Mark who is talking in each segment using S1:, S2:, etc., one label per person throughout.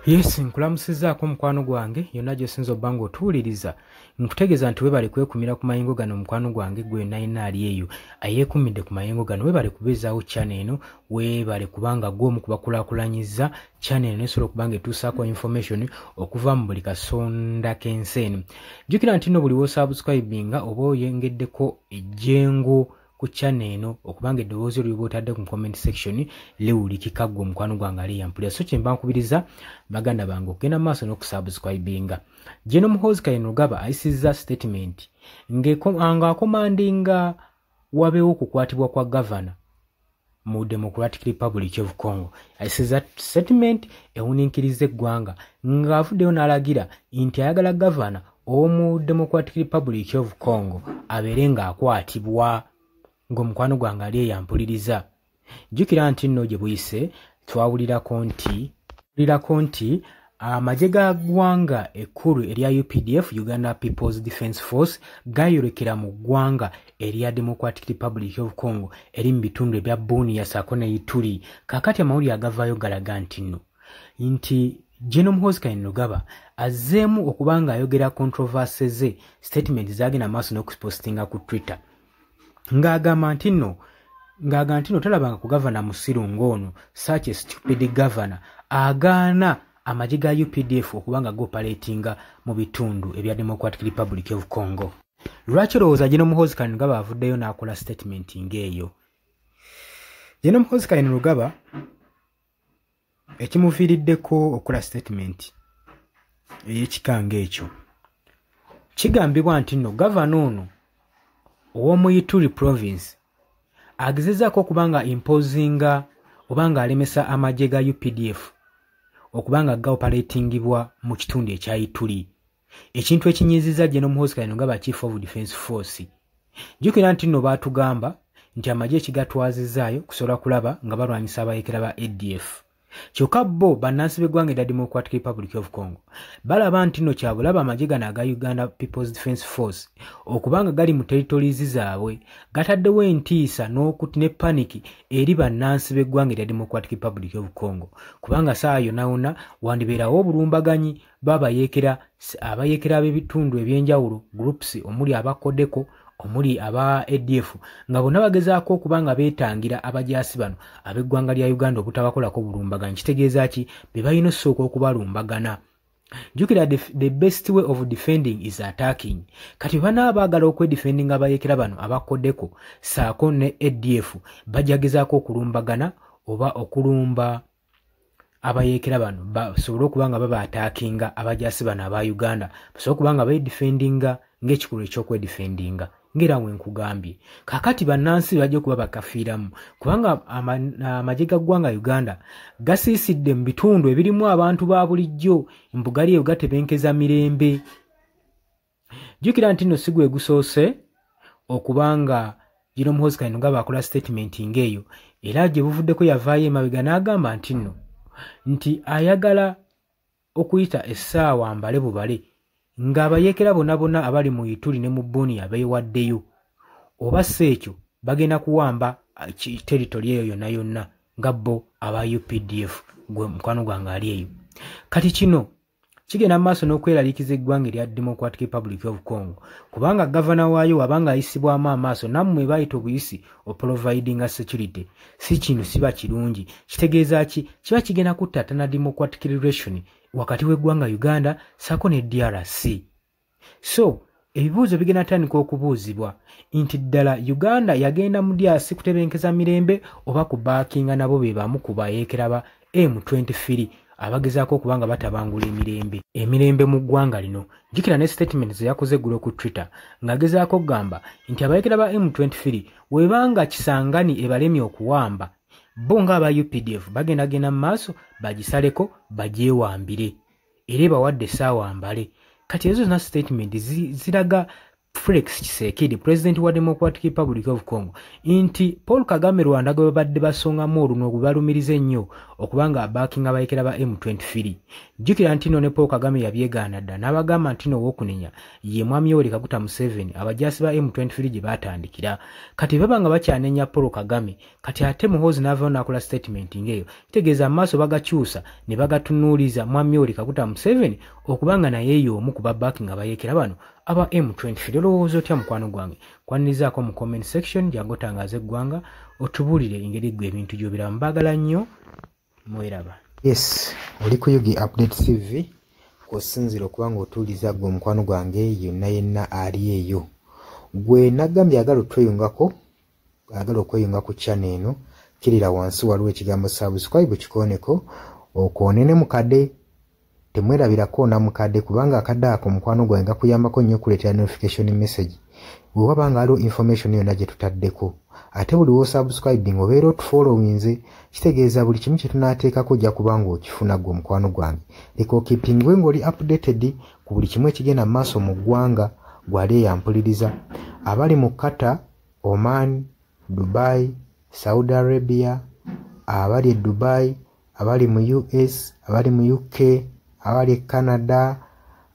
S1: Yes, nkulamusizzaako mukwano gwange yonna gy'osinza obba ng'otuwuliriza. Nkutegeeza nti weebale kwekumira ku mayengo gano mukwano gwange gwe nayina ali eyo ayeekumidde ku mayengo gano. Weebale kubeezaawo channel eno, weebale kubanga gwe omu ku bakulaakulanyizza channel eno esobola okuba ng'etuusaako information okuva mu buli kasonda k'ensi eno. Jjukira nti nno buli w'osubscribinga oba oyengeddeko ejjengo ku channel eno okubanga eddoboozi lyo ly'oba otadde ku comment section liwulikika ggwe omukwano gwange ali yampulira. So kye mba nkubiriza baganda bange okugenda mu maaso n'okusubscribinga. General Muhoozi Kainerugaba ayisizza statement ng'akomandinga wabeewo okukwatibwa kwa gavana mu Democratic Republic of Congo. Ayisizza statement ewuninkiriza eggwanga ng'avuddeyo n'alagira nti ayagala gavana ow'omu Democratic Republic of Congo abeere ng'akwatibwa ng'omukwano gwange ali eyampuliriza. Jjukira nti nno gye buyise twawulirako nti amagye ga ggwanga ekkulu erya UPDF, Uganda People's Defence Force, gayolekera mu ggwanga erya Democratic Republic of Congo eri mu bitundu ebya Bunia ssaako ne Ituri. Kaakati amawulire agavaayo galaga nti nno nti General Muhoozi Kainerugaba azzeemu okuba ng'ayogera controversy ze statement z'agenda maaso n'okupostinga ku Twitter ng'agamba nti nno talabanga ku gavana musiru ng'ono, such a stupid governor, agaana amagye ga UPDF okuba nga goperatinga mu bitundu ebya Democratic Republic of Congo. Lwaki olowooza General Muhoozi Kainerugaba avuddeyo n'akola statement ng'eyo? General Muhoozi Kainerugaba ekimuviiriddeko okukola statement ey'ekika ng'ekyo, kigambibwa nti nno gavana ono ow'omu Ituri province agezezzaako okuba nga imposinga oba ng'alemesa amagye ga UPDF okuba nga gaoperatingibwa mu kitundu ekya Ituri, ekintu ekinyiizizza General Muhoozi Kainerugaba Chief of Defence Force. Jjukira nti nno baatugamba nti amagye ekigatwazizzaayo kusobola kulaba nga balwanyisa abayeekera ba ADF. Kyokka bo bannansi b'eggwanga erya Democratic Republic of Congo balaba nti nno kyabulaba amagye gano aga Uganda People's Defence Force okubanga gali mu territories zaabwe gataddewo entiisa ne panic eri bannansi b'eggwanga erya Democratic Republic of Congo, kubanga ssaawa yonna yonna wandibeerawo obulumbaganyi b'abayeekera abayeekera b'ebitundu ebyenjawulo, groups omuli aba Codeco, omuli aba ADF, nga bonna bagezaako okuba nga beetangira abajaasi bano ab'eggwanga lya Uganda obutabakolako bulumbaganyi. Kitegeeza ki? Be balina okusooka okubalumbagana. Jjukira the best way of defending is attacking. Kati bwe banaaba baagala okwedefendinga abayeekera bano aba Codeco ssaako ne ADF, bajja gezaako okulumbagana oba okulumba abayeekera bano basobole okuba nga baba-attackinga abajaasi bano aba Uganda, basobole okuba nga beedefendinga ng'ekikolwa ekyokwedefendinga ng'era we nkugambye. Kaakati bannansi bajja okuba bakafiiramu kubanga amagye ga ggwanga Uganda gasiisidde mu bitundu ebirimu abantu ba bulijjo, mbugali eyo gatebenkeza mirembe. Jjukira nti nno si gwe gusoose okuba nga General Muhoozi Kainerugaba akola statement ng'eyo, era gye buvuddeko yavaayo emabega n'agamba nti nno nti ayagala okuyita essaawa mbale bubale ng'abayeekera bonna bonna abali mu Ituri ne mu Bunia beewaddeyo, oba si ekyo bagenda kuwamba territory eyo yonna yonna nga bo aba UPDF. Gwe mukwano gwange ali eyo. Kati kino kigenda mu maaso n'okweraliikiriza eggwanga erya Democratic Republic of Congo, kubanga gavana waayo wabanga ayisibwamu amaaso nammwe bayita obuyisi oprovidinga security, si kino siba kirungi. Kitegeeza ki? Kiba kigenda kuttattana democratic relation wakati w'eggwanga Uganda ssaako ne DRC. So ebibuuzo bigenda tandika okubuuzibwa nti ddala Uganda yagenda mu DRC kutebenkeza mirembe oba kubaakinga nabo be bamu ku bayeekera ba M23 abagezaako okuba nga batabangula emirembe mu ggwanga lino. Jjukira ne statement ze yakoze eggulo ku Twitter ng'agezaako okugamba nti abayeekera ba M23 webanga Kisangani ebalemye okuwamba, bo ng'aba UPDF bagendagenda mu maaso bagisaleko bagyewambire, era ebawadde essaawa mbale. Kati ezo zonna statement ziraga Felix Tshisekedi, president wa Democratic Republic of Congo, nti Paul Kagame Rwanda gwe babadde basongamu oluno gwe balumiriza ennyo okubanga abackinga abayekera ba M23. Jjukira nti nno ne Paul Kagame yabyegaana dda n'abagamba nti nno ow'okunenya ye mwami Yoweri Kaguta Museveni abajaasi ba M23 gye baatandikira. Kati baba nga bakyanenya Paul Kagame, kati ate Muhoozi n'avaayo n'akola statement ng'eyo, kitegeeza amaaso bagakyusa ne bagatunuuliza mwami Yoweri Kaguta Museveni okubanga naye y'omu ku babackinga abayekera bano aba M23. Olowooza otya mukwano gwange? Kwanirizaako mu comment section, jangu otangaaze eggwanga, otubuulire engeri ggwe ebintu gy'obiraba. Mbaagala nnyo, mweraba.
S2: Yes, oli ku Yugi Update TV kw'osinziira okuba ng'otuuliza ggwe omukwano gwange yonna yenna ali eyo. Gwe nagambye agala otweyungako, agala okweyunga ku channel eno, kirira wansi waliwo ekigambo subscribe kikooneko, okoone ne mukadde. Temwerabirako na mukadde kubanga akadde ako mukwano gwange gakuyambako nnyo okuleetera notification message bwe waba nga waliwo information yonna gye tutaddeko. Ate buli w'osubscribing obeera otufollowinze, kitegeeza buli kimu kye tunaateekako ojja kuba ng'okifuna ggwe omukwano gwange. Leka okeepingwe ng'oli updated ku buli kimu ekigenda mu maaso mu ggwanga. Gwali eyampuliriza abali mu Qatar, Oman, Dubai, Saudi Arabia, abali e Dubai, abali mu US, abali mu UK, abali e Canada,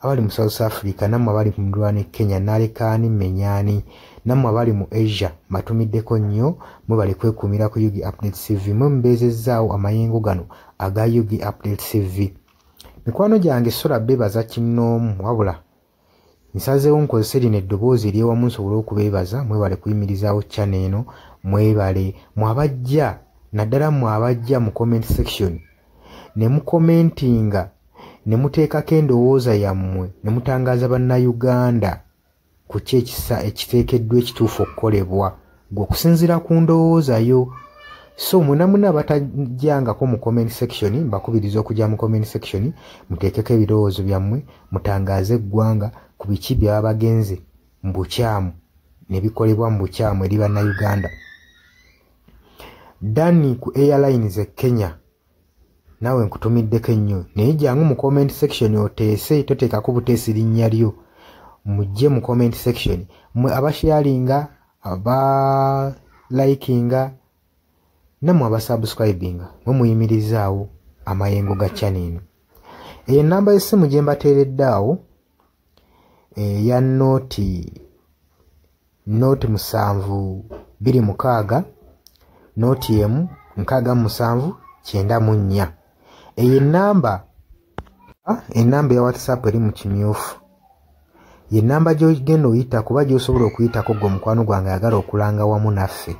S2: abali mu South Africa, nammwe abali ku muliraano e Kenya, nalekaani mmenyaani, nammwe abali mu Asia, mbatumiddeko nnyo. Mwebale kwekuumira ku Yugi Update TV, mwe mubeezezzaawo amayengo gano aga Yugi Update TV. Mikwano gyange, sola beebaza kinnoomu, wabula nsazeewo nkozese lino eddoboozi ery'ewamu nsobole okubeebaza. Mwebale kuyimirizaawo channel eno, mwebale mwe abajja, naddala mmwe abajja mu comment section ne mucommentinga ne muteekako endowooza yammwe ne mutangaaza Bannayuganda ku ki ekisa ekiteekeddwa ekituufu okukolebwa gwe okusinziira ku ndowooza yo. So mwena mwena abatajjangako mu comment section, mbakubiriza okujja mu comment section muteekeko ebirowoozo byammwe, mutangaaze eggwanga ku biki byaba bagenze mu bukyamu ne bikolebwa mu bukyamu eri Bannayuganda. Danny ku Airlines e Kenya, naawe nkutumiddeko ennyo, naye jangu mu comment section oteese, toteekako buteesi linnya lyo, mujje mu comment section. Mmwe abasharinga, abalikinga, nammwe abasubscribinga, mwe muyimirizaawo amayengo ga channel eno. Eyo ennamba y'essimu gye mbateeredde awo eya 0 0 7 2 6 0 1 67 94. Eyo ennamba ya WhatsApp eri mu kimyufu, ye nnamba gy'ogenda oyita kuba gy'osobola okuyitako ggwe omukwano gwange ayagala okulanga wamu naffe.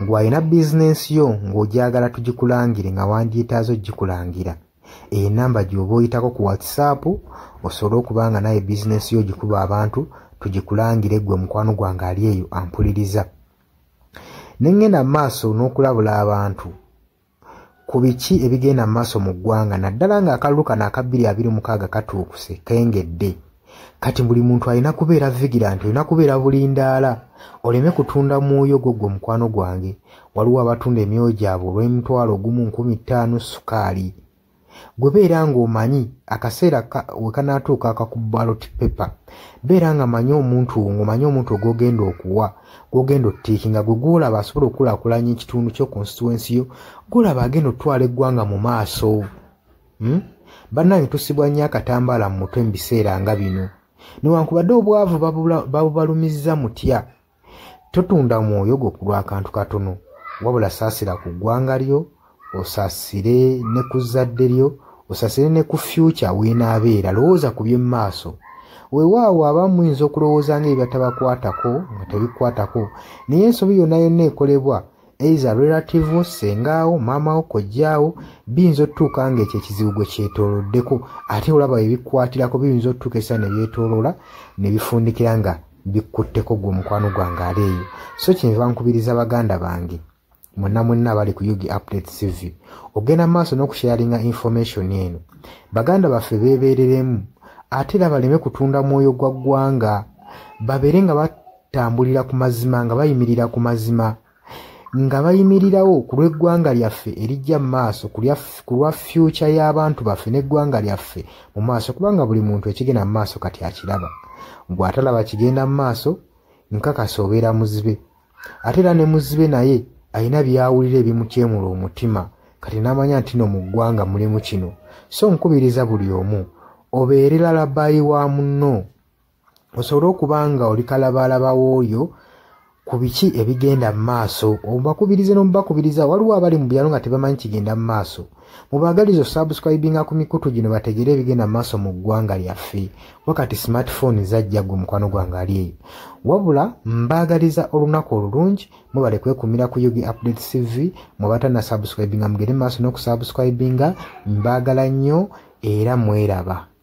S2: Gw'alina bizinensi yo ng'ogyagala tugikulangire nga wandyetaaze ogikulangira, eyo ennamba gy'oba oyitako ku WhatsApp osobole okuba nga naye bizinensi yo ogikuba abantu tugikulangire ggwe mukwano gwange ali eyo ampuliriza. Ne ŋŋenda mu maaso n'okulabula abantu ku biki ebigenda mu maaso mu ggwanga, naddala ng'akalulu kano aka 2026 katuukuse kengedde. Kati buli muntu alina kubeera vigilant, olina kubeera bulindaala oleme kutunda mwoyo gwo ggwe mukwano gwange. Waliwo abatunda emyoyo gyabwe olw'emitwalo 1 5,000 sukaali. Gwe beera ng'omanyi akaseera we kanaatuuka akaku ballot paper, beera nga manyi omuntu, ng'omanyi omuntu gw'ogenda okuwa, gw'ogenda otiikinga, gwe gw'olaba asobola okukulaakulanya ekitundu kyo, constituency yo, gw'olaba agenda otwala eggwanga mu maaso. Bannange, tusibwa nnyo akatambaala mu mutwe mu biseera nga bino. Newankubadde obwavu babubalumizza mutya, totunda mwoyo gwo ku lw'akantu katono, wabula saasira ku ggwanga lyo, osaasire ne ku zzadde lyo, osaasire ne ku future weenaabeera. Lowooza ku by'emmaaso. Weewaawo abamu muyinza okulowooza ng'ebitabakwatako nga tebikwatako, naye ensobi yonna yonna ekolebwa either relative wo, ssengaawo, maama wo, kojjaawo, biyinza otutuuka ng'ekyo ekizibu gwe kyetooloddeko, ate olaba ebikwatirako biyinza otutuuka essaawa ne byetooloola ne bifundikira nga bikutteko ggwe omukwano gwange ali eyo. So kyenva nkubiriza baganda bange mwenna mwenna abali ku Yugi Update TV ogenda maaso n'okusharinga information eno. Baganda baffe beebeereremu, ate era baleme kutunda mwoyo gwa ggwanga, babeere nga batambulira ku mazima, nga bayimirira ku mazima, nga bayimirirawo ku lw'eggwanga lyaffe erijja mu maaso, ku lwa future y'abantu baffe n'eggwanga lyaffe mu maaso, kubanga buli muntu ekigenda mu maaso kati akiraba. Gwe atalaba kigenda mu maaso, nkakasa obeera muzibe. Ate era ne muzibe naye alina by'awulira ebimutyemula omutima, kati n'amanya nti no mu ggwanga mulimu kino. So nkubiriza buli omu obeere lalabayi wa munno, osobole okuba nga oli kalabaalaba w'oyo ku biki ebigenda mu maaso. Obakubirize n'omubakubiriza. Waliwo abali mu byalo nga tebamanyi kigenda mu maaso. Mubaagalize osubscribinga ku mikutu gino bategere ebigenda mu maaso mu ggwanga lyaffe. Wakati smartphone zajja, gwe mukwano gwange ali eyo. Wabula mbaagaliza olunaku olulungi, mubale kwekumira ku Ug Update TV. Mwe batannasubscribinga, mugende mu maaso n'okusubscribinga. Mbaagala nnyo era mweraba.